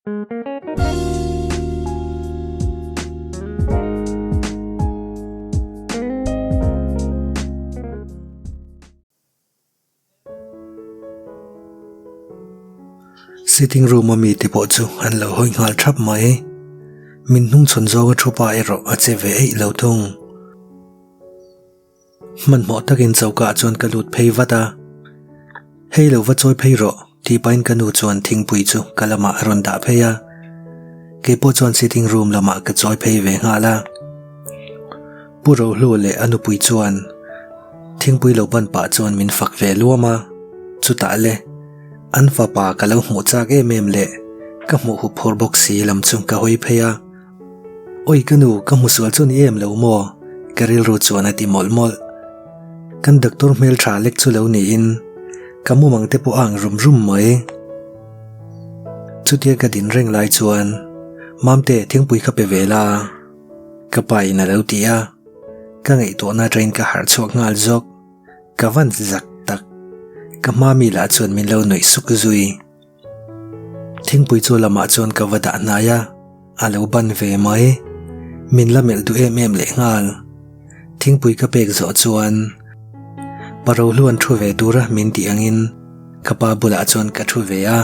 Sitting room a mite pawh chu an lo hawi nghal thap mai. Min hnung chhawn zawnga thu pa erawh a che ve eih lo thung. Hmanhmawh takin choka ah chuan ka lut phei vat a, Hei lo va chawi phei rawh tih pahin ka nu chuan thingpui chu ka lamah a rawn dah phei a, keipawh chuan sitting room lamah ka chawi phei ve nghal a. Pu Rohlu leh a nupui chuan thingpui lo ban pah chuan min fak ve luam a, chutah le an fapa ka lo hmuh chak em em leh ka hmuh hup phur bawk si lam chu ka hawi phei a. Oi ka nu, ka hmu sual chu ni em lo maw? Ka rilru chuan a ti mawlh mawlh. Kan doctor hmel tha lek chu lo niin ka mumang te pawh a ang rum rum mai. Chutia ka din reng lai chuan Mamte thingpui kha pe ve la ka pa in a lo ti a, ka ngaihtuahna atangin ka harh chhuak nghal zawk. Ka van zak tak. Ka hma mi lah chuan min lo nuih suk zui. Thingpui chu lamah chuan ka va dah hnai a, a lo ban ve mai. Min la melh duh em em leh nghal. Thingpui ka pek zawh chuan pa Rohluan thu ve tura min tih angin ka pa bulah chuan ka thu ve a.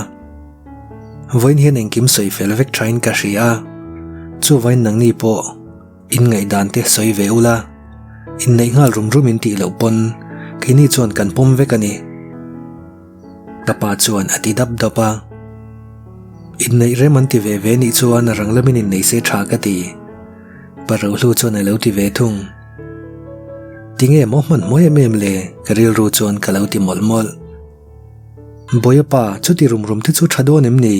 Vawiin hian engkim sawi fel vek thain ka hria a, chuvain nangni pawh inngaihdan te sawi ve ula, inneih nghal rum rum in tih loh pawn keini chuan kan pawm vek a ni. Ka pa chuan a ti dap dap a. Inneih rem an ti ve ve nih chuan a rang lamin innei se tha ka ti. Pa Rohlu chuan a lo ti ve thung. Tinge maw hman hmuai em em le ka rilru chuan ka lo ti mawlh mawlh. Bawiha pa, chuti rum rum te chu tha dawn em ni?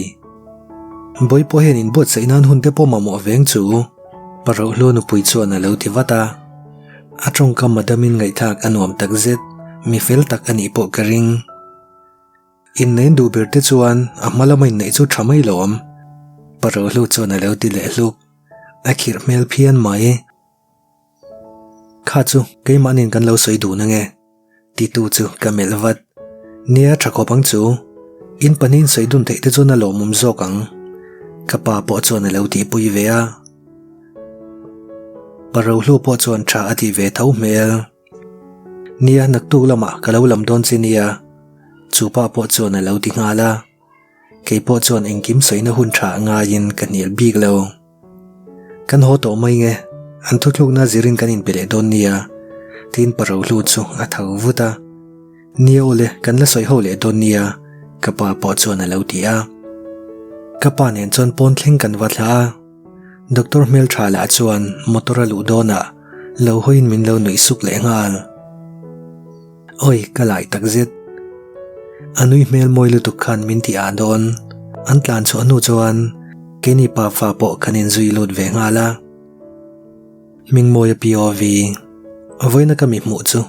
Bawi pawh hian inbuatsaih nan hun te pawh mamawh veng chu. Pa Rohlu nupui chuan a lo ti vat a. A tawngkam a damin ngaihthlak a nuam tak zet, mi fel tak a nih pawh ka ring. Innein duh ber te chuan a hma lama inneih chu tha mai lo awm. Pa Rohlu chuan a lo ti leh hluk, a khirh hmel phian mai. Kha chu keimahniin kan lo sawi dun ange. Titu chu ka melh vat. Nia tha khawp ang chu. In pahnihin sawi dun theih te chuan a lawmawm zawk ang. Ka pa pawh chuan a lo tihpui ve a. Pa Rohlu pawh chuan tha a tih ve tho hmel. Nia naktuk lamah ka lo lam dawn che nia. Chu pa pawh chuan a lo ti nghal a. Kei pawh chuan engkim sawina hun tha ngaiin ka hnial bik lo. Kan haw tawh mai nge, an thuthlukna zirin kan inpe leh dawn nia, tiin pa Rohlu chu a tho vut a. Nia awle, kan la sawi ho leh dawn nia, ka pa pawh chuan a lo ti a. Ka pa nen chuan pawn thleng kan va thla a, Doctor hmeltha lah chuan motor a luh dawnah lo hawiin min lo nuih suk leh nghal. Oi, ka lai takzet. A nui hmel mawi lutuk khan min ti ah dawn. An tlan chhuah hnu chuan keini pa fa pawh kan inzui lut ve nghal a. Hmingmawia POV, Vawiina ka mi hmuh chu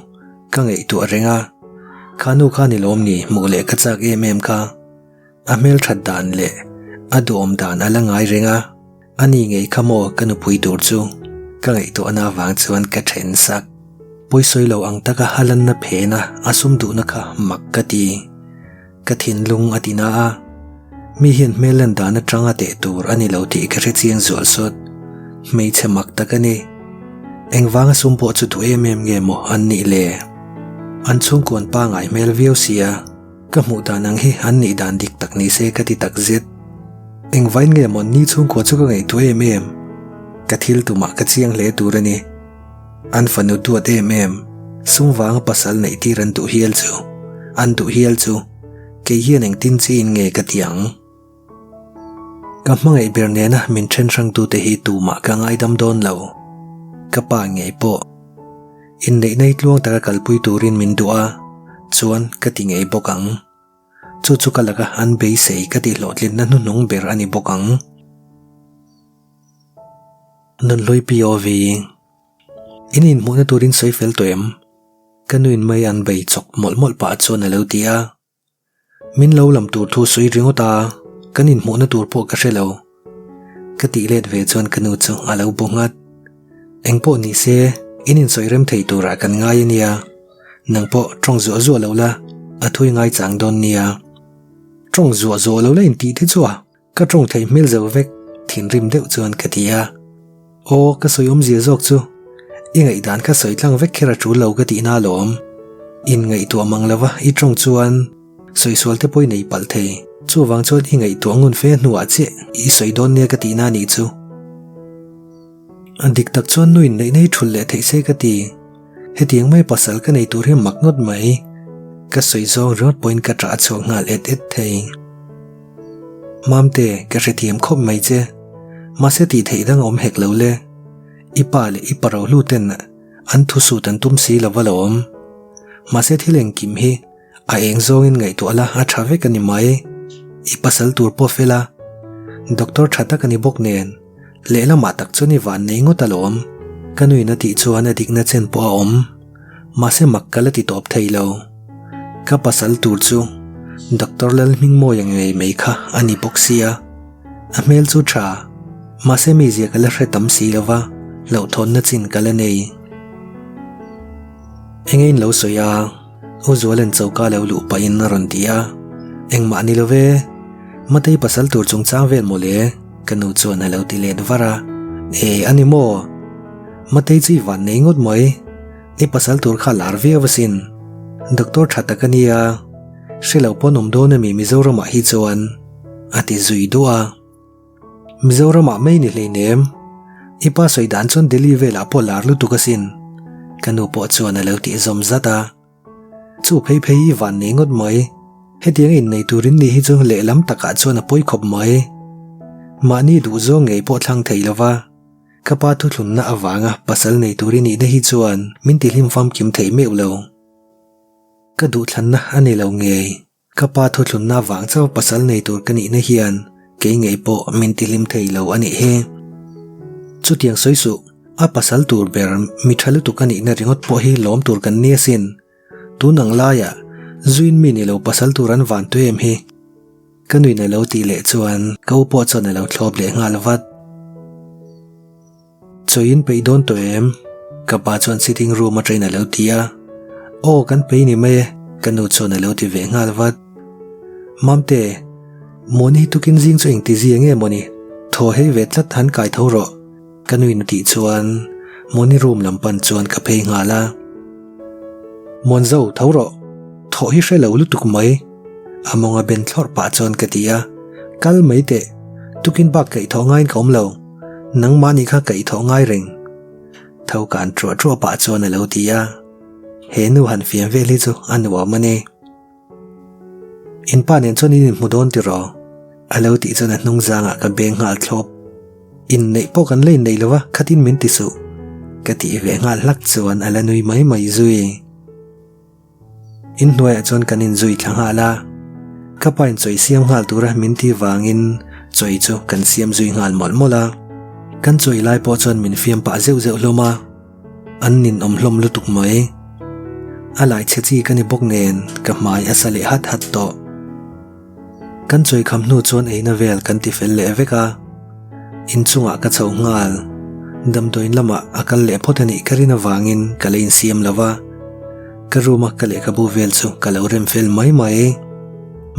ka ngaihtuah reng a, kha nu kha ni lawm ni hmuh leh ka chak em em kha. A hmel that dan leh a duhawm dan a la ngai reng a, a ni ngei kha maw ka nupui tur chu ka ngaihtuahna avang chuan ka then sak. Pawisawi lo ang taka a lanna phena a sum duhna kha mak ka ti. Ka thinlung a ti na a, mi hian hmel lan dan atanga teh tur a ni lo tih ka hre chiang zual sawt. Hmeichhe mak tak a ni. Engvanga sum pawh chu duh em em nge maw an nih le? An chhungkuan pangai hmel viau sia. Ka hmuh dan ang hi an nih dan dik tak ni se ka ti tak zet. Engvain nge maw ni chhungkua chu ka ngaihtuah em em? Ka thil tumah ka chiang hle tur a ni. An fanu duat em em, sum vanga pasal neih tir an duh hial chu, an duh hial chu, kei hian engtin chiin nge ka ti ang? Ka hmangaih ber nena min then hrangtute hi tumah ka ngaidam dawn lo. Ka pa ngei pawh inneih nei tluang taka kalpui turin min duh a, chuan ka ti ngei bawk ang. Chu chu ka laka an beisei ka tih hlawhtlinna hnuhnung ber a ni bawk ang. Nunhlui POV. In inhmuhna turin sawi fel tawh em? Ka nuin mai an bei chawk mawlh mawlh pah chuan a lo ti a. Min lo lam tur thu sawi ringawt a, kan inhmuhna tur pawh ka hre lo. Ka tih let ve chuan ka nu chu a lo bu nghat. Engpawh ni se, in insawi rem thei turah kan ngai a nia. Nang pawh tawng zuah zuah lo la, a thui ngai chang dawn nia. Tawng zuah zuah lo la intih te chu a. Ka tawng theih hmel zo vek, thinrim deuh chuan ka ti a. Aw, ka sawi awmzia zawk chu. I ngaihdan kha sawi tlang vek kher a tul lo ka tihna alawm. Inngaihtuah mang lova i tawng chuan sawi sual te pawh i nei palh thei. Chuvang chuan i ngaihtuah ngun fe hnuah chiah i sawi dawn nia ka tihna a nih chu. A dik tak chuan nu inneihna hi thulh leh theih se ka ti. Hetiang mai pasal ka nei tur hi mak ngawt mai. Ka sawi zawng ringawt pawhin ka ṭah chhuak nghal et et thei. Mamte, ka hrethiam khawp mai che. Mahse tih theih dang a awm hek lo le. I pa leh i pa rohlu ten an thu sut an tum si lo va lo awm. Mahse thil engkim hi a eng zawngin ngaihtuah la a tha vek a ni mai. I pasal tur pawh fel a, doctor tha tak a ni bawk nen. Lehlamah tak chuan i van nei ngawt alawm. Ka nuin a tih chuan a dikna chen pawh a awm. Mahse mak ka la ti tawp thei lo. Ka pasal tur chu Doctor Lalhmingmawia ngei mai kha a ni bawk sia. A hmel chu tha, mahse mizia ka la hre tam si lo va, hlauhthawnna chin ka la nei. Enge in lo sawi a? U Zuala'n choka lo luh pahin a rawn ti a. Engmah ni lo ve, Matei pasal tur chungchang vel mawle, ka nu chuan a lo ti let var a. E, a ni maw? Matei chu i van nei ngawt mai, i pasal tur kha lar viau asin. Doctor tha tak a nia, hre lo pawn awm dawn ami Mizoramah hi chuan, a ti zui duah a. Mizoramah mai ni hleinem, i pa sawi dan chuan Delhi velah pawh lar lutuk asin, ka nu pawh chuan a lo tih zawm zat a. Chu phei phei i van nei ngawt mai, hetiang innei turin ni hi chu lehlam takah chuan a pawi khawp mai. Mahni duhzawng ngei pawh thlang thei lova, ka pa thuthlunna avanga pasal nei turin nihna hi chuan min tihlim famkim thei meuh lo. Ka duhthlanna a ni lo ngei. Ka pa thuthlunna vang chauh pasal nei tur ka nihna hian kei ngei pawh min tihlim thei lo a nih hi. Chutiang sawi suh, a pasal tur ber mi tha lutuk a nihna ringawt pawh hi lawm tur kan ni asin. Tun ang laiah zuin mi ni lo pasal tur an van tu em hi? Ka nuin a lo tih leh chuan ka u pawh chuan a lo thlawp leh nghal vat. Chawi in peih dawn tawh em? Ka pa chuan sitting room atangin a lo ti a. Aw kan peih ni mai e, ka nu chuan a lo ti ve nghal vat. Mamte, Mawni hi tukin zing chu engti zia nge mawni? Thaw hei ve tlat han kai tho rawh, ka nuin a tih chuan Mawni room lam pan chuan ka phei nghal a. Muanzo, tho rawh. Thawh hi hre lo lutuk mai. A mawnga ben thlawrh pah chuan ka ti a. Kal mai teh, tukin bak kaih thawh ngaiin ka awm lo. Nangmah nih kha kaih thawh ngai reng. Tho kan truah truah pah chuan a lo ti a. He nu han fiam vel hi chu a nuam a ni. In pa nen chuan in inhmu dawn tiraw? A lo tih chuan a hnung zangah ka beng nghal thlawp. Inneih pawh kan la inneih lo va, khatin min ti suh. Ka tih ve nghal hlak chuan a la nui mai mai zui. In hnuaiah chuan kan inzui thla nghal a, ka pa in chawi siam nghal tura min ti vangin chawi chu kan siam zui nghal mawlh mawlh a. Kan chawi lai pawh chuan min fiam pah zeuh zeuh hlawm a, an ninawm hlawm lutuk mai. A lai chhe chi ka ni bawk nen ka hmai a sa leh hat hat tawh. Kan chawi kham hnu chuan eina vel kan ti fel leh vek a, inchungah ka chhoh nghal. Damdawiin lamah a kal leh phawt a nih ka rin avangin ka la insiam lo va, ka room a ka lehkhabu vel chu ka lo rem fel mai mai.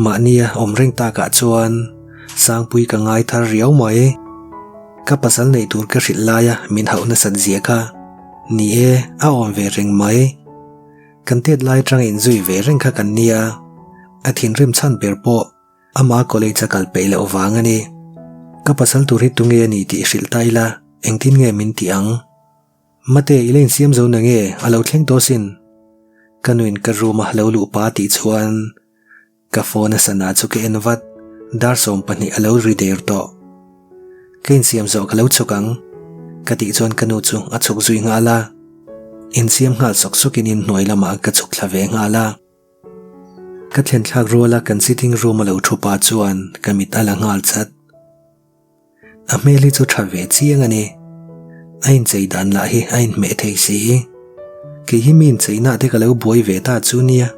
Mahnia awm reng takah chuan Sangpui ka ngai thar riau mai. Ka pasal neih tur ka hrilh laia min hauh nasat zia kha ni e, a awm ve reng mai. Kan tet lai atanga inzui ve reng kha kan nia, a thinrim chhan ber pawh ama college a kal peih loh vang a ni. Ka pasal tur hi tunge a ni tih hrilh ta ila engtin nge min tih ang? Mate, i la insiam zo na nge? A lo thleng tawh sin. Ka nuin ka room a lo luh pa tih chuan Ka phone a sana chu ka en vat, dar 12 a lo ri der tawh. Ka insiam zawh ka lo chhuk ang, ka tih chuan ka nu chu a chhuk zui nghal a. Insiam nghal sawk sawkin inhnuai lamah ka chhuk thla ve nghal a. Ka thlen thlak ruala kan sitting room a lo thu pa chuan ka mit a la nghal chat. A hmel hi chu tha ve chiang a ni. A inchei dan lah hi a inhmeh thei si. Kei hi mi incheina te ka lo buai ve ta chu nia.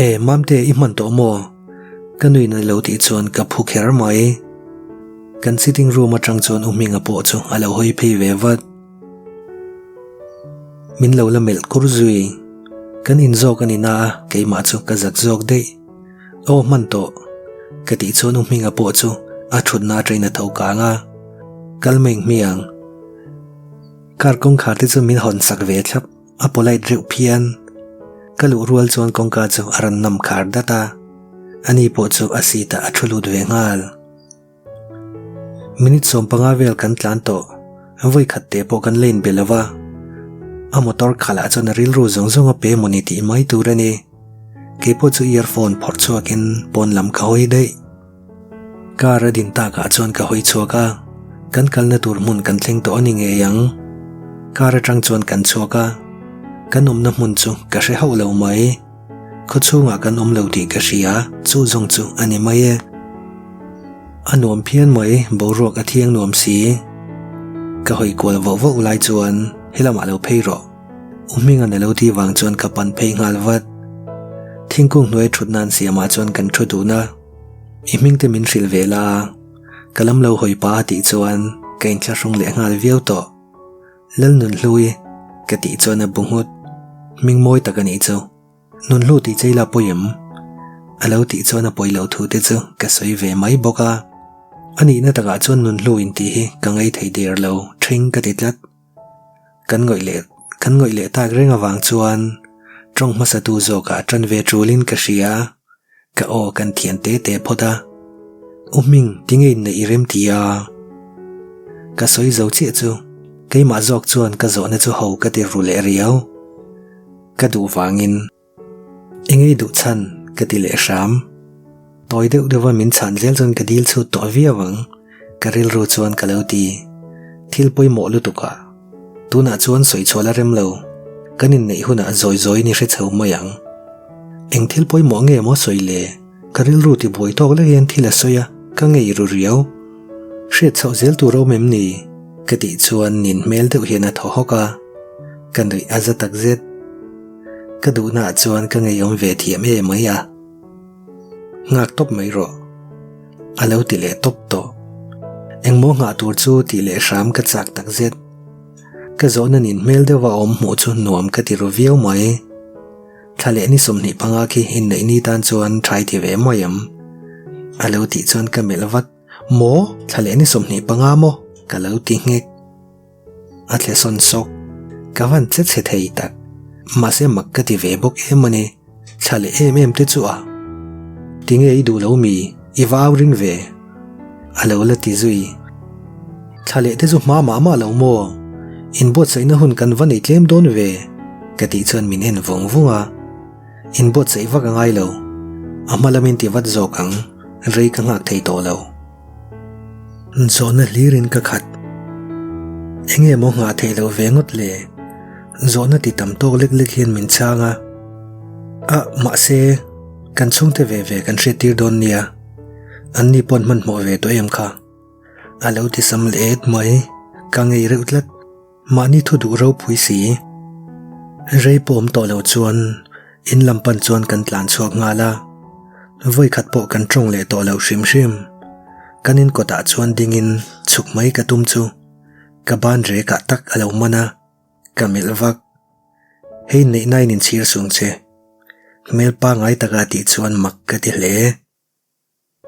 E, Mamte i hman tawh maw? Ka nuin a lo tih chuan ka phu kher mai. Kan sitting room atang chuan U Hminga pawh chu a lo hawi phei ve vat. Min lo la melh kur zui. Kan inzawk a ni na a, keimah chu ka zak zawk daih. Aw hman tawh. Ka tih chuan U Hminga pawh chu a thutna atangin a tho kang a, Kal mai hmiang. Car kawngkhar te chu min hawn sak ve thlap, a polite reuh phian. Ka luh rual chuan kawngka chu a rawn nam khar dat a, ani pawh chu a seat ah a thu lut ve nghal. Minute 15 vel kan tlan tawh, vawi khat te pawh kan la inbe lo va. A motor khalh ah chuan a rilru zawng zawng a pe mawni tih mai tur a ni. Kei pawh chu earphone phawrh chhuakin pawn lam ka hawi daih. Car a din takah chuan ka hawi chhuak a, kan kalna tur hmun kan thleng tawh a ni ngei ang. Car atang chuan kan chhuak a, kan awmna hmun chu ka hre hauh lo mai. Khaw chhungah kan awm lo tih ka hria, chu zawng chu a ni mai e. A nuam phian mai, boruak a thiang nuam si. Ka hawi kual vauh vauh lai chuan helamah lo phei rawh. U Hminga'n a lo ti vang chuan ka pan phei nghal vat. Thingkung hnuai thut nan siamah chuan kan thu dun a. I hming te min hrilh ve la, ka lam lo hawi pa a tih chuan ka inthlahrung leh nghal viau tawh. Lalnunhlui ka tih chuan a bu nghut. Hming mawi tak a nih chu. Nunhlu tih chei la pawi em? A lo tih chuan a pawi lo thu te chu ka sawi ve mai bawk a. A nihna takah chuan nunhlu intih hi ka ngei thei der lo ṭhing ka ti tlat. Kan ngawih leh kan ngawih leh tak reng avang chuan tawng hmasa tu zawkah tan ve tulin ka hria. Ka aw kan thian te te phawt a. U Hming, tinge inneih i rem ti a? Ka sawi zo chiah chu keimah zawk chuan ka zawhna chu ho ka ti ru leh riau. Ka duh vangin. Engei duh chhan ka ti leh hram. Tawi deuh deuha min chhan zel chuan ka dil chhut tawh viau ang, ka rilru chuan ka lo ti. Thil pawimawh lutuk a. Tunah chuan sawi chhuah la rem lo. Kan inneih hunah zawi zawiin i hre chho mai ang. Eng thil pawimawh nge maw sawi le? Ka rilru ti buai tawk lek hian thil a sawi a, ka ngei ru riau. Hriat chhoh zel tur awm em ni? Ka tih chuan nin hmel deuh hian a thaw hawk a. Ka nuih a za tak zet. Ka duhnaah chuan ka ngeiawm ve thiam em mai a. Nghak tawp mai rawh. A lo ti leh tawp tawh. Engmaw nghah tur chu tih leh hram ka chak tak zet. Ka zawhna nin hmel deuha awm hmuh chu nuam ka ti ru viau mai. Thla leh ni 25 khi inneih ni tan chuan thai ti ve mai em? A lo tih chuan ka melh vat. Maw? Thla leh ni 25 maw? Ka lo ti nghek. A thle sawn sawk. Ka van che chhe thei tak. Mahse mak ka ti ve bawk em a ni. Thla leh em em te chu a. Tinge i duh lo mi? I va au ring ve. A lo la ti zui. Thla leh te chu hma mah mah lo maw? Inbuatsaihna hun kan va nei tlem dawn ve. Ka tih chuan min en vung vung a. Inbuatsaih vak a ngai lo. A hma lamin ti vat zawk ang. Rei ka nghak thei tawh lo. Zawhna hlirin ka khat. Enge maw nghah theih loh ve ngawt le? Zawhna ti tam tawk lek lek hian min chhang a. A, mahse, kan chhungte ve ve kan hriattir dawn nia. Anni pawn hmanhmawh ve tawh em kha? A lo ti sam leh et mai, ka ngei reuh tlat. Mahni thu duh ropui si. Rei pawh awm tawh lo chuan in lam pan chuan kan tlan chhuak nghal a. Vawi khat pawh kan tawng leh tawh lo hrim hrim. Kan in kawtah chuan dingin chhuk mai ka tum chu ka ban rekah tak a lo man a, ka melh vak. Hei neihna in inchhir sung che. Hmel pangngai taka tih chuan mak ka ti hle.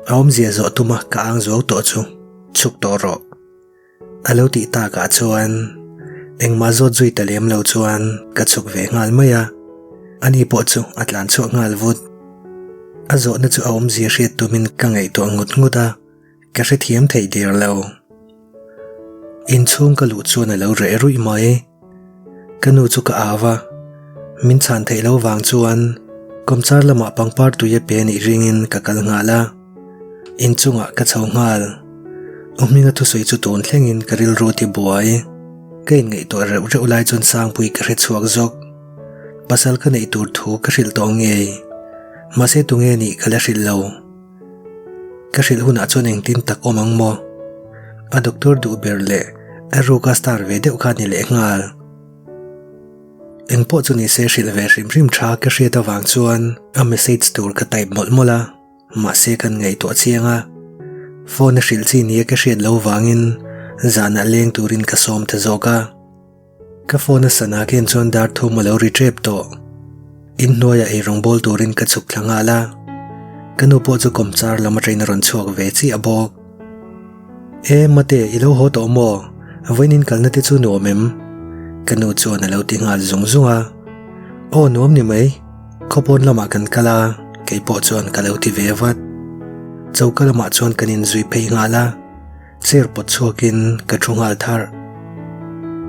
A awmzia zawh tuma ka ang zuau tawh chu chhuk tawh rawh. A lo tih takah chuan engmah zawt zui ta lem lo chuan ka chhuk ve nghal mai a, ani pawh chu a tlan chhuak nghal vut. A zawhna chu a awmzia hriat tumin ka ngaihtuah ngut ngut a, ka hrethiam thei der lo. Inchhung ka luh chuan a lo reh ruih mai. Ka nu chu ka au a, min chhan theih loh vang chuan kawmchar lamah pangpar tui a pe anih ringin ka kal nghal a, inchungah ka chho nghal. U Hminga thusawi chu tun thlengin ka rilru ti buai. Ka inngaihtuah reuh reuh lai chuan Sangpui ka hre chhuak zawk. Pasal ka neih tur thu ka hrilh tawh ngei. Mahse tunge nih ka la hrilh lo. Ka hrilh hunah chuan engtin tak awm ang maw? A doctor duh ber leh a ruka star ve deuh kha ni leh nghal. Engpawh chu nise hrilh ve hrim hrim tha ka hriat avang chuan a message tur ka type mawlh mawlh a, mahse kan ngaihtuah chiang a. Phone a hrilh chi nia ka hriat lo vangin zanah leng turin ka sawm ta zawk a. Ka phone a sana khian chuan dar thum a lo ri tep tawh. Inhnuaiah eirawng bawl turin ka chhuk thla nghal a. Ka nu pawh chu kawmchar lam atangin a rawn chhuak ve chiah bawk. E Mate, i lo haw tawh maw? Vawiin kalna te chu nuam em? Ka nu chuan a lo ti nghal zung zung a. Aw nuam ni mai, khawpawn lamah kan kal a, kei pawh chuan ka lo ti ve vat. Choka lamah chuan kan inzui phei nghal a, chair pawt chhuakin ka thu nghal tharh.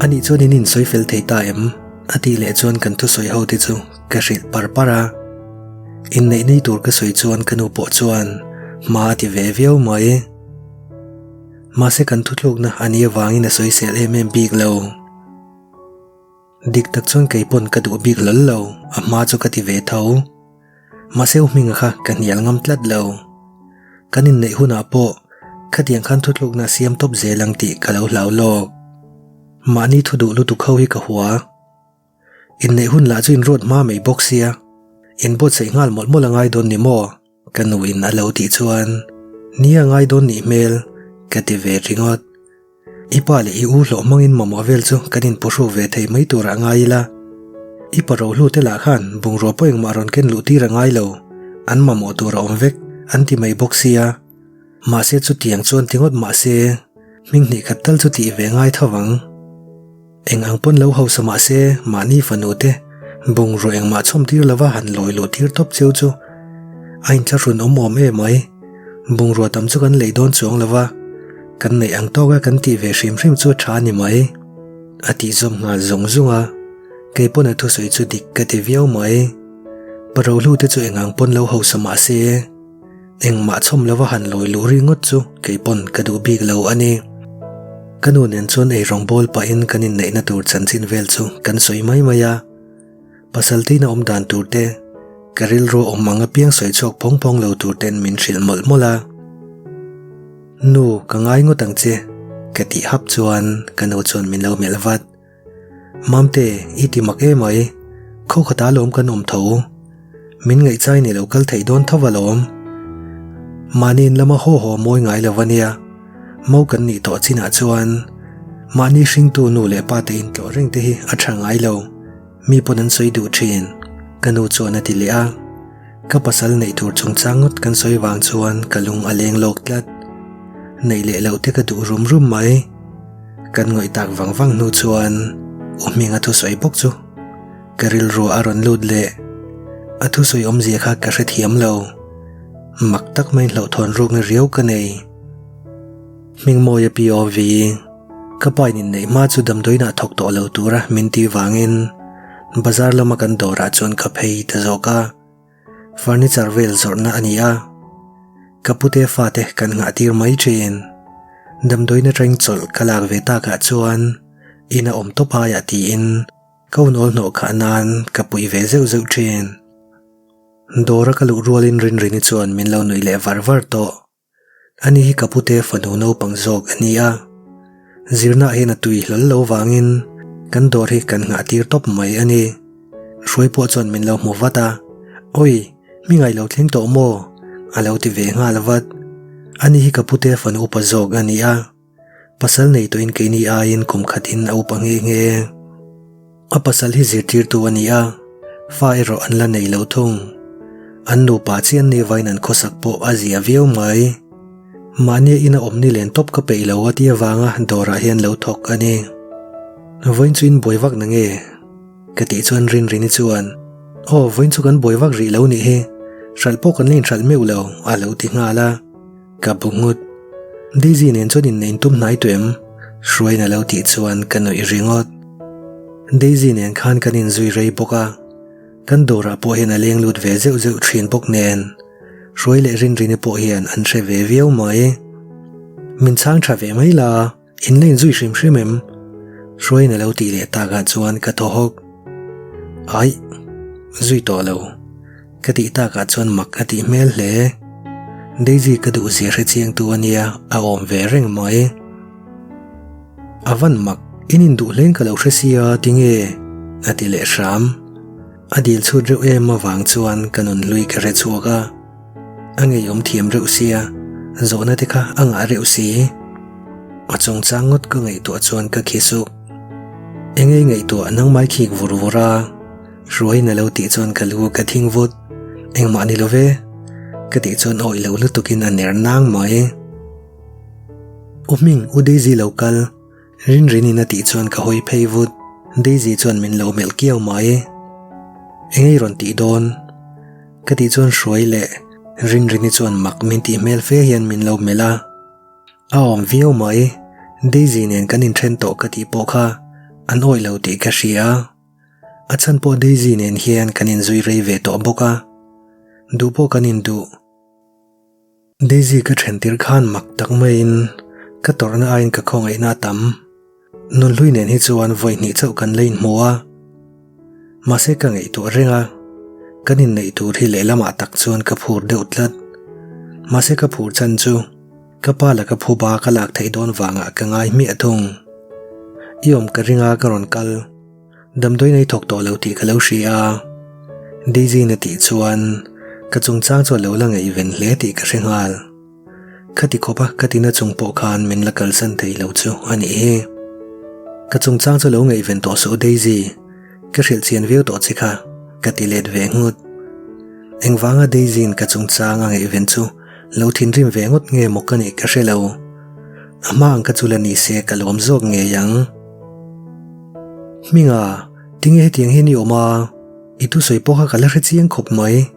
Anih chuan in insawi fel thei ta em? A tih leh chuan kan thusawi ho te chu ka hrilh par par a. Inneih nei tur ka sawi chuan ka nu pawh chuan hma a ti ve viau mai. Mahse kan thuthlukna a nih avangin a sawisel em em bik lo. Dik tak chuan kei pawn ka duh bik hlawl lo, a hma chu ka ti ve tho. Mahse u hminga kha ka hnial ngam tlat lo. Kan inneih hunah pawh khatiang khan thuthlukna a siam tawp zel ang tih ka lo hlau lawk. Mahni thu duh lutuk ho hi ka hua. Inneih hun lah chu inruat hma mai bawk sia, inbuatsaih nghal mawlh mawlh a ngai dawn ni maw? Ka nuin a lo tih chuan, Ni a ngai dawn nih hmel, ka ti ve ringawt. I pa leh i u hlawh hmangin mamawh vel chu kan inpawhru ve thei mai turah ngai ila. I pa rohlu te lah khan bungrua pawh engmah rawn ken luh tir a ngai lo, an mamawh tur a awm vek, an ti mai bawk sia. Mahse chutiang chuan ti ngawt mahse, hming hnih khat tal chu tih ve ngai tho vang. Eng ang pawn lo hausa mah se mahni fanu te bungrua engmah chhawm tir lova han lawi luh tir tawp cheu chu a inthlahrun awm awm em mai. Bungrua tam chu kan lei dawn chuang lova, kan neih ang tawka kan tih ve hrim hrim chu a tha a ni mai. A tih zawm nghal zung zung a, kei pawn a thusawi chu dik ka ti viau mai. Parohlu te chu eng ang pawn lo hausa mah se, Engmah chhawm lova han lawi luh ri ngawt chu kei pawn ka duh bik lo a ni. Ka nu nen chuan ei rawng bawl pahin kan inneihna tur chanchin vel chu kan sawi mai mai a. Pasal tein a awm dan tur te, ka rilru awm ang apiang sawi chhuak phawng phawng lo tur ten min hrilh mawlh mawlh a. Nu, ka ngai ngawt ang che, ka tih hap chuan ka nu chuan min lo melh vat. Mamte, i ti mak emai, khaw khata lawm kan awm tho. Min ngaihchai ni lo kal theih dawn tho alawm. Mahni in lama haw haw mawi ngai lo ania, mo kan nih tawh chinah chuan mahni hringtu nu leh pa te intlawh reng te hi a tha ngai lo, mi pawn an sawi duh thin, ka nu chuan a ti leh a. Ka pasal neih tur chungchang ngawt kan sawi vang chuan ka lung a leng lawk tlat. Neih leh loh te ka duh rum rum mai. Kan ngawih tak vang vang hnu chuan U Hminga thusawi bawk chu ka rilru a rawn lut leh. A thusawi awmzia kha ka hrethiam lo. Mak tak mai hlauhthawn rukna riau ka nei. Hmingmawia POV, Ka pa in inneih hma chu damdawiinah thawk tawh lo tura min tih vangin bazar lama kan dawrah chuan ka phei ta zawk a. Furniture vel zawrhna a ni a, ka pute fate kan nghah tir mai thin. Damdawiin atangin chawlh ka lak ve takah chuan in a awm tawp aiah tiin ka unawl hnawh khah nan ka puih ve zeuh zeuh thin. Dawra ka luh rualin Rinrini chuan min lo nuih leh var var tawh. Ani hi ka pute fanu naupang zawk a ni a, zirna hian a tui hlawl lo vangin kan dawr hi kan nghah tir tawp mai a ni. Hruai pawh chuan min lo hmu vat a, Awi, mi ngaih lo thleng tawh maw? a lo ti ve nghal vat. Ani hi ka pute fanu upa zawk a ni a. Pasal nei tawhin keini aiin kum khatin a upa nghe nghe. A pasal hi zirtirtu a ni a, fa erawh an la nei lo thung. An nupa chian ni vain an khawsak pawh a zia viau mai. Mahnia ina awm ni len tawp ka peih lo a tih avanga dawrah hian lo thawk a ni. Vawiin chu in buai vak na nge? Ka tih chuan Rinrini chuan, Aw, vawiin chu kan buai vak rih lo nih hi, hralh pawh kan la inhralh meuh lo, a lo ti nghal a. Ka bu nghut. Daisy nen chuan inneih tum hnai tawh em? Hruaina lo tih chuan ka nuih ringawt. Daisy nen khan kan inzui rei bawk a, kan dawrah pawh hian a leng lut ve zeuh zeuh thin bawk nen Hruai leh Rinrini pawh hian an hre ve viau mai. Min chhang tha ve mai la. In la inzui hrim hrim em? Hruaiin a lo tih leh takah chuan ka thaw hawk. Aih, zui tawh lo. Ka tih takah chuan mak a tih hmel hle. Daisy ka duh zia hre chiangtu a nia, a awm ve reng mai. A van mak, in induh hlein ka lo hre sia, tinge? A ti leh hram. A dil chhut reuh em avang chuan ka nun hlui ka hre chhuak a. A ngeiawm thiam reuh sia, zawhna te kha a ngah reuh si. A chungchang ngawt ka ngaihtuah chuan ka khi suk. Eng ei ngaihtuah nangmai khik vur vur a, Hruaiin a lo tih chuan ka lu ka thing vut. Engmah ni lo ve. Ka tih chuan awih lo lutukin a ner nang mai. U Hming, U Daisy lo kal. Rinrinin a tih chuan ka hawi phei vut. Daisy chuan min lo melh kiau mai. Eng ei rawn tih dawn? Ka tih chuan hruai leh Rinrini chuan mak min tih hmel fe hian min lo melh a. A awm viau mai, Daisy nen kan inthen tawh ka tih pawh kha an awih lo tih ka hria. A chhan pawh Daisy nen hian kan inzui rei ve tawh bawk a, duh pawh kan induh. Daisy ka then tir khan mak tak maiin ka tawrhna aiin ka khawngaihna a tam. Nunhlui nen hi chuan vawi hnih chauh kan la inhmu a, mahse ka ngaihtuah reng a, kan inneih tur hi lehlamah tak chuan ka phur deuh tlat. Mahse ka phur chhan chu ka pa laka phuba ka lak theih dawn vangah ka ngai hmiah thung. I awm ka ring a ka rawn kal. Damdawi nei thawk tawh lo tih ka lo hria a, Daisy-in a tih chuan ka chungchang chu a lo la ngaihven hle tih ka hre nghal. Khati khawpa ka tina chung pawh khan min la kalsan thei lo chu a nih hi. Ka chungchang chu lo ngaihven tawh suh Daisy, ka hrilh chian viau tawh che kha, ka ti let ve nghut. Engvanga Daisy-in ka chungchang a ngaihven chu lo thinrim ve ngawt nge maw ka nih ka hre lo. A hma ang ka chu la ni se ka lawm zawk ngei ang. Hminga, tinge hetiang hian i awm a? I thusawi pawh kha ka la hre chiang khawp mai.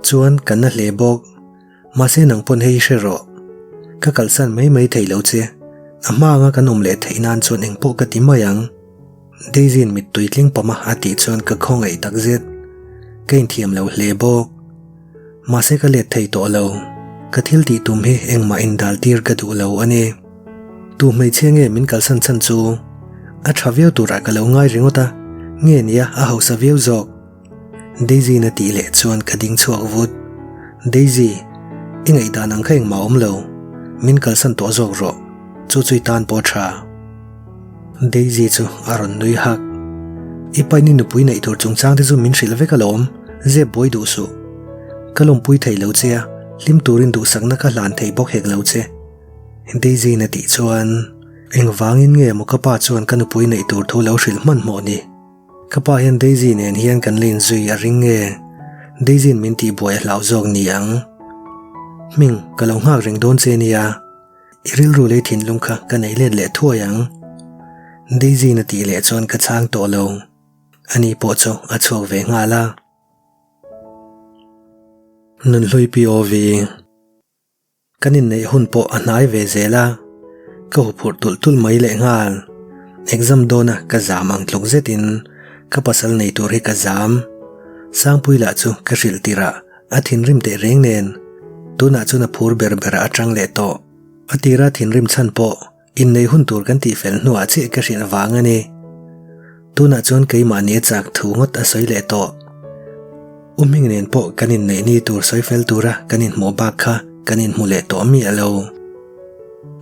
Chuan ka na hle bawk. Mahse nang pawn hei hre rawh. Ka kalsan mai mai thei lo che. A hma anga kan awm leh theih nan chuan engpawh ka ti mai ang. Daisy-in mittui tling pawm a a tih chuan ka khawngaih takzet. Ka inthiam lo hle bawk. Mahse ka let thei tawh lo. Ka thil tih tum hi engmah indal tir ka duh lo a ni. Tu hmeichhia nge min kalsan chhan chu? A tha viau turah ka lo ngai ringawt a, nge nia a hausa viau zawk. Daisy-in a tih leh chuan ka ding chhuak vut. Daisy, i ngaihdan ang kha engmah a awm lo. Min kalsan tawh zawk rawh. Chu chu i tan pawh a tha. Daisy chu a rawn nui hak. I pain i nupui neih tur chungchang te chu min hrilh vek alawm, zep buai duh suh. Ka lawmpui thei lo che a, hlim turin duhsakna ka hlan thei bawk hek lo che. Daisy-in a tih chuan, Engvangin nge maw ka pa chuan ka nupui neih tur thu lo hrilh hmanhmawh ni? Ka pa hian Daisy nen hian kan la inzui a ring nge? Daisy-in min tihbuai a hlau zawk ni ang. Hming, ka lo nghak reng dawn che nia. I rilru lei thinlung kha ka nei let leh thuai ang. Daisy-in a tih leh chuan ka chhang tawh lo. Ani pawh chu a chhuak ve nghal a. Nunhlui POV. Kan inneih hun pawh a hnai ve zel a, ka huphurh tulh tulh mai leh nghal. Exam dawna ka zam ang tluk zetin ka pasal nei tur hi ka zam. Sangpui lah chu ka hrilh tirh ah a thinrim teh reng nen tunah chuan a phur ber berah a tang leh tawh. A tira thinrim chhan pawh Inneih hun tur kan tihfel hnuah chiah ka hrilh vang a ni. Tunah chuan keimahni a chak thu ngawt a sawi leh tawh. U Hming nen pawh kan inneih ni tur sawi fel tura kan inhmuh bak kha kan inhmu leh tawh miah lo.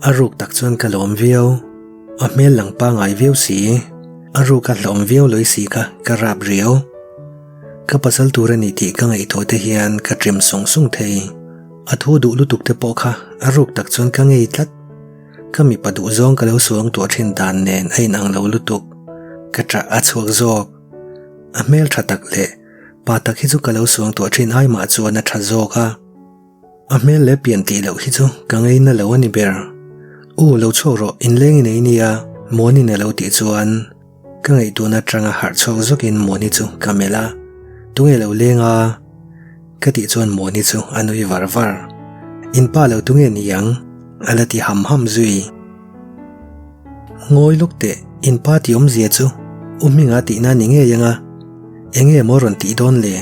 A ruk tak chuan ka lawm viau. A hmel lang pangai viau si. A ruk a hlawm viau lawih si kha ka rap riau. Ka pasal tur a ni tih ka ngaihtuah te hian ka ṭim sung sung thei. A thu duh lutuk te pawh kha a ruk tak chuan ka ngei tlat. Ka mipa duh zawng ka lo suang tuah thin dan nen a inang lo lutuk. Ka ṭah a chhuak zawk. A hmel ṭha tak leh pa tak hi chu ka lo suang tuah thin ai mah chuan a ṭha zawk a. A hmel leh pian tih loh hi chu ka ngaina lo a ni ber. U lo chhuak rawh inleng i nei nia Muanin a lo tih chuan ka ngaihtuahna atanga harh chhuak zawkin Muani chu ka melh a. Tunge lo leng a? Ka tih chuan Muani chu a nui var var. In pa lo tunge ni ang? A la ti ham ham zui. Ngawi lawk teh, in pa tih awmzia chu U Hminga tihna ni ngei anga enge maw rawn tih dawn le?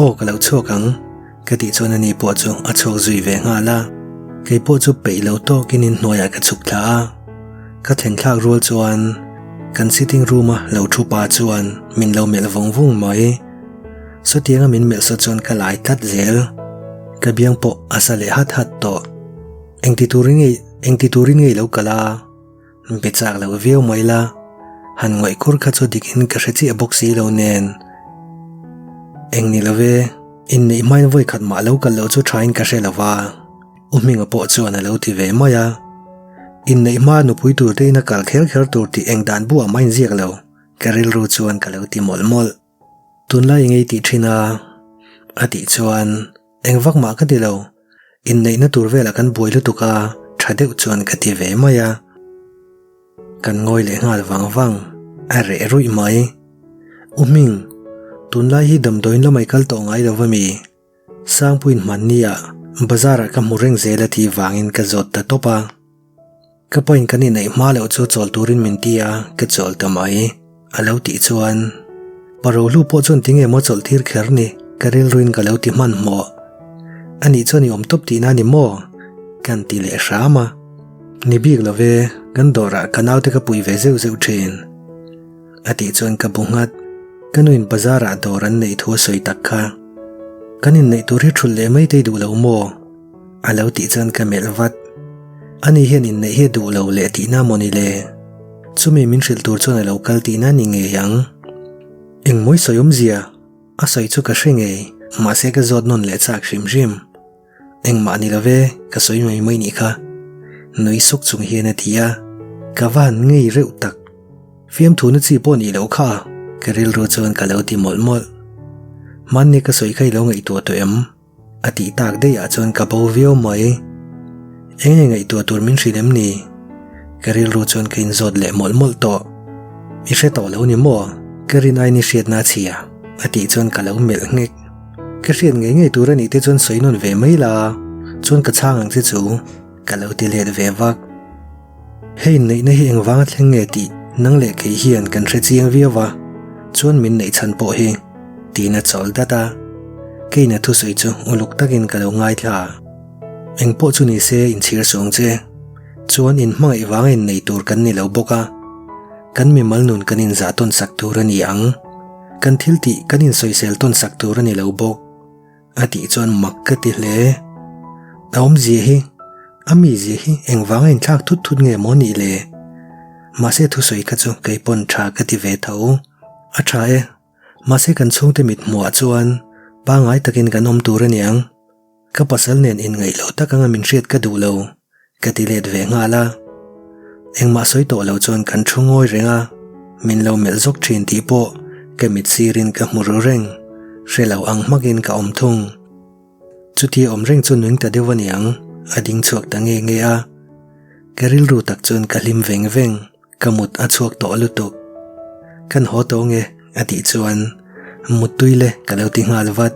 Aw ka lo chhuak ang, ka tih chuan ani pawh chu a chhuak zui ve nghal a. Kei pawh chu peih lo tawkin inhnuaiah ka chhuk thla a. Ka thlen thlak rual chuan kan sitting room a lo thu pa chuan min lo melh vung vung mai. Sawtianga min melh saw chuan ka lai tlat zel. Ka biang pawh a sa leh hat hat tawh. Engti turin nge engti turin nge i lo kal a? Be chak lo viau mai la. Han ngawih kur kha chu dikin ka hre chiah bawk si lo nen. Eng ni lo ve, inneih hmain vawi khat mah lo kal loh chu thain ka hre lo va. U Hminga pawh chuan a lo ti ve mai a. Inneih hma nupui tur te in a kal kher kher tur tih eng dan buah mah inziak lo, ka rilru chuan ka lo ti mawlh mawlh. Tunlai i ngei tih thin a? A tih chuan. Eng vak mah ka ti lo. Inneihna tur velah kan buai lutuk a, tha deuh chuan ka ti ve mai a. Kan ngawi leh nghal vang vang, a reh ruih mai. U Hming, tunlai hi damdawiin lamah i kal tawh ngai lo va mi? Sangpuiin hmanni ah bazar ah ka hmu reng zel a tih vangin ka zawt ta tawp a. Ka pain kan inneih hma loh chu chawl turin min ti a, ka chawl ta mai. A lo tih chuan, Pa Rohlu pawh chuan tinge maw chawlh tir kher ni? Ka rilruin ka lo ti hmanhmawh. Anih chuan i awm tawp tihna ni maw? Kan ti leh hram a. Ni bik lo ve, kan dawrah ka naute ka pui ve zeuh zeuh thin. A tih chuan ka bu nghat. Ka nuin bazarah dawr an neih thu a sawi tak kha. Kan inneih tur hi thulh leh mai te i duh lo maw? A lo tih chuan ka melh vat. Ani hian inneih hi a duh lo leh tihna maw ni le? Chumi min hrilh tur chuan a lo kal tihna ni ngei ang. Engmawi sawi awmzia? A sawi chu ka hre ngei, mahse ka zawt nawn leh chak hrim hrim. Engmah ni lo ve, ka sawi mai mai nih kha. Nui suk chung hian a ti a, ka va han ngei reuh tak. Fiamthu na chi pawh nih loh kha, ka rilru chuan ka lo ti mawlh mawlh. Hmanni ka sawi kha i lo ngaihtuah tawh em? A tih tak daih ah chuan ka bo viau mai. Eng nge ngaihtuah tur min hrilh em ni? Ka rilru chuan ka inzawt leh mawlh mawlh tawh. I hre tawh lo ni maw? Ka rin aiin i hriatna a chhia. A tih chuan ka lo melh nghek. Ka hriat ngei ngei tur a nih te chuan sawi nawn ve mai la, chuan ka chhang ang che chu ka lo ti let ve vak. Hei inneihna hi engvanga thleng nge tih nang leh kei hian kan hre chiang viau va, chuan min neih chhan pawh hi tiin a chawl dat a. Keina thusawi chu uluk takin ka lo ngaithla a. Eng pawh chu ni se inchhir suang che. Chuan in hmangaih vanga innei tur kan ni lo bawk a. Kan mimal nun kan inzah tawn sak tur a ni ang. Kan thil tih kan insawisel tawn sak tur a ni lo bawk. A tih chuan mak ka ti hle. A awmzia hi, a mizia hi engvanga inthlak thut thut nge maw nih le? Mahse thusawi kha chu kei pawn tha ka ti ve tho. A tha e, mahse kan chhungte mit hmuhah chuan pangngai takin kan awm tur a niang. Ka pasal nen inngaih loh tak anga min hriat ka duh lo. Ka ti let ve nghal a, engmah sawi tawh lo chuan kan thu ngawi reng a, min lo melh zawk thin tih pawh ka mit sirin ka hmu ru reng, hre lo ang hmakin ka awm thung. Chutia awm reng chu nung ta deuh a niang, a ding chhuak ta nge nge a, ka rilru tak chuan ka hlim veng veng. Ka mut a chhuak tawh lutuk. Kan haw tawh nge? a tih chuan Muttui le ka lo ti nghal vat.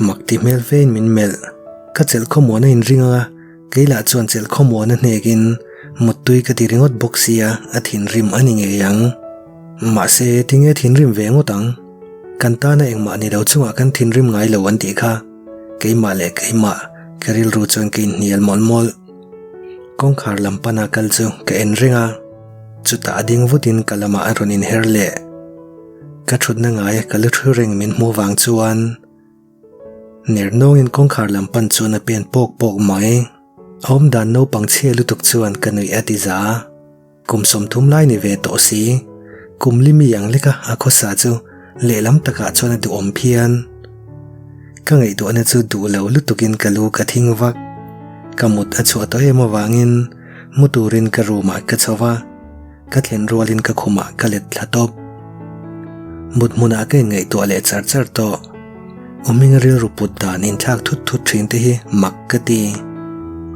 Mak ti hmel fein min melh. Ka chelh khawmuan a inring ang a, kei lah chuan chelh khawmuan a hnekin Muttui ka ti ringawt bawk sia a thinrim a ni ngei ang. Mahse tinge thinrim ve ngawt ang? Kan tana engmah ni lo chungah kan thinrim ngai lo an tih kha. Keimah leh keimah ka rilru chuan ka inhnial mawlh mawlh. Kawngkhar lam pana kal chu ka en reng a, chutah a ding vutin ka lamah a rawn inher leh. Ka thutna ngaia ka lu thu reng min hmuh vang chuan ner nawngin kawngkhar lam pan chuan a pen pawk pawk mai. A awmdan naupang chhia lutuk chuan ka nuih a ti za a. Kum 30 lai ni ve tawh si, kum li mi ang leka a khawsa chu lehlam takah chuan a duhawm phian. Ka ngaihtuahna chu duh lo lutukin ka lu ka thing vak. Ka mut a chhuah tawh em avangin mu turin ka room ah ka chho va, ka thlen rualin ka khumah ka let thla tawp. Mut hmunah ka inngaihtuah leh char char tawh. U Hminga rilru put dan inthlak thut thut thin te hi mak ka ti.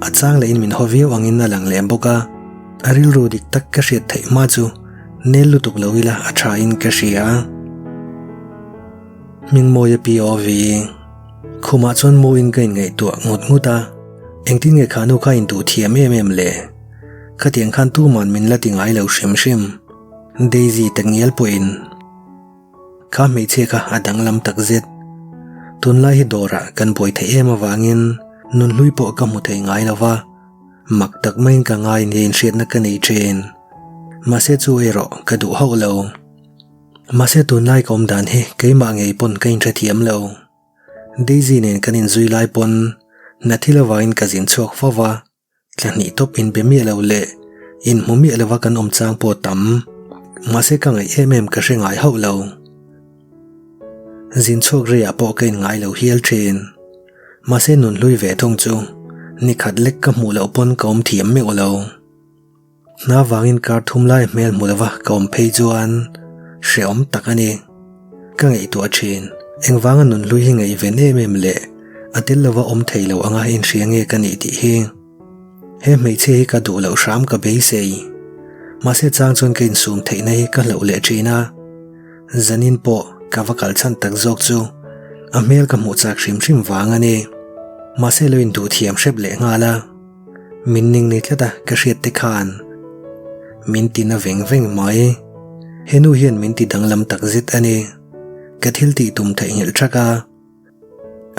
A chang lehin min haw viau angin a lang leh bawk a. A rilru dik tak ka hriat theih hma chu nel lutuk lo ila a tha in ka hria. Hmingmawia POV Khumah chuan mu in ka inngaihtuah ngut ngut a, engtin nge kha nu kha induh thiam em em le? Khatiang khan tuman min la ti ngai lo hrim hrim. Daisy takngial pawhin. Kha hmeichhia kha a danglam takzet. Tunlai hi dawrah kan buai theih em avangin nunhlui pawh ka hmu thei ngai lo va. Mak tak maiin ka ngai nia inhriatna ka nei thin. Mahse chu erawh ka duh hauh lo. Mahse tunlai ka awm dan hi keimah ngei pawn ka inhrethiam lo. Daisy nen kan inzui lai pawn hna thil avangin ka zin chhuak fo va, thla hnih tawp inbe miah lo leh inhmu miah lova kan awm chang pawh tam. Mahse ka ngaih em em ka hre ngai hauh lo. Zin chhuak reiah pawh ka inngai lo hial thin. Mahse nun hlui ve thung chu ni khat lek ka hmuh loh pawn ka awm thiam meuh lo. Hna vangin kar thum lai hmel hmu lova ka awm phei chuan hrehawm tak a ni. Ka ngaihtuah thin, engvanga nun hlui hi ngaihven em em leh. A tel lova awm thei lo anga inhria nge ka nih tih hi. He hmeichhia hi ka duh loh hram ka beisei. Mahse chang chuan ka insum theihna hi ka hlauh leh thin a. Zanin pawh ka va kal chhan tak zawk chu a hmel ka hmuh chak hrim hrim vang a ni. Mahse lo induh thiam hrep leh nghal a. Min ning ni tlat a ka hriat te khan min ti na veng veng mai. He nu hian min ti danglam tak zet a ni. Ka thil tih tum theihnghilh thak a.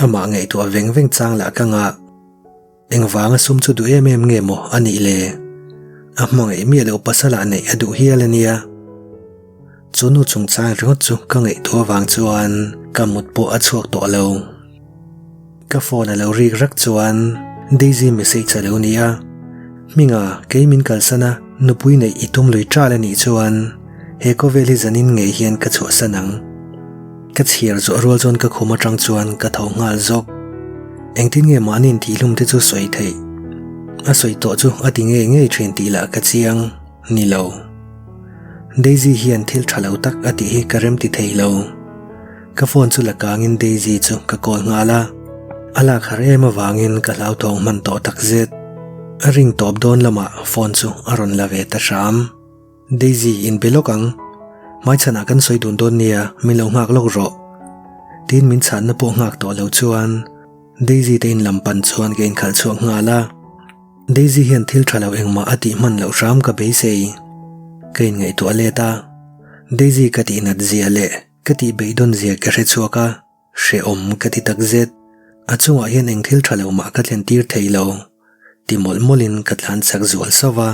Amah ngaihtuah veng veng chang lah ka ngah. Engvanga sum chu duh em em nge maw a nih le? A hmangaih miah loh pasal ah neih a duh hial a nia. Chu nu chungchang ringawt chu ka ngaihtuah avang chuan ka mut pawh a chhuak tawh lo. Ka phone a lo rik rak chuan Daisy message a lo ni a, Hminga, kei min kalsan a, nupui neih i tum lui ṭal a nih chuan he khawvel hi zanin ngei hian ka chhuahsan ang. Ka chhiar zawh rual chuan ka khum atang chuan ka tho nghal zawk. Engtin nge mahni intihhlum te chu sawi theih? A sawi tawh chu a ti ngei ngei thin tih lah ka chiang ni lo. Daisy hian thil tha lo tak a tih hi ka remti thei lo. Ka phone chu la kangin Daisy chu ka call nghal a, a lak har em avangin ka hlauthawng hman tawh takzet. A ring tawp dawn lamah phone chu a rawn la ve ta hram. Daisy in be lawk ang. Hmaichhanah kan sawi dun dawn nia, min lo nghak lawk rawh. Tiin min chhanna pawh nghak tawh lo chuan Daisy te in lam pan chuan ka inkhalh chhuak nghal a. Daisy hian thil tha lo engmah a tih hman loh hram ka beisei. Ka inngaihtuah let a, Daisy ka tihnat zia leh ka tih beidawn zia ka hre chhuak a. Hrehawm ka ti tak zet, a chungah hian eng thil tha lo mah ka thlen tir thei lo, ti mawlh mawlhin ka tlan chak zual sauh va.